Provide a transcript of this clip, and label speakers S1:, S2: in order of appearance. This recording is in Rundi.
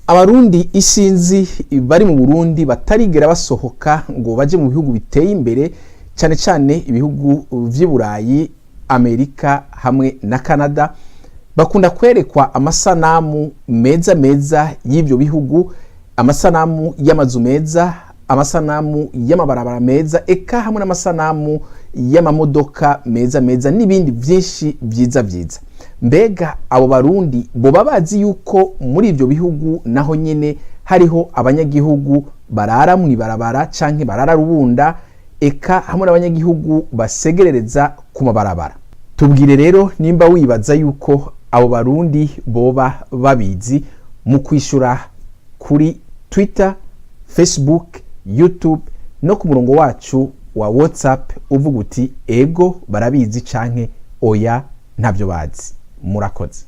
S1: Abarundi isinzi bari mu Burundi batarigera basohoka ngo baje mu bihugu biteye imbere, cyane cyane ibihugu vy'i Burayi, Amerika hamwe na Canada, bakunda kwerekwa amasanamu meza meza y'ivyo bihugu, amasanamu y'amazu meza, amasanamu y'amabarabara meza, eka hamwe n'amasanamu y'amamodoka meza meza n'ibindi byinshi byiza byiza. Mbega abo Barundi boba bazi yuko muri ibyo bihugu naho nyine hariho abanyagihugu barara mu ibarabara canke barara rubunda, eka hamwe n'abanyagihugu basegerereza ku mabarabara? Tubwire rero nimba wibaza yuko abo Barundi boba babizi mu kwishyura kuri Twitter, Facebook, YouTube no ku murongo wacu wa WhatsApp, uvuga uti: "Ego, barabizi" canke "Oya, ntabyo bazi." Murakoze.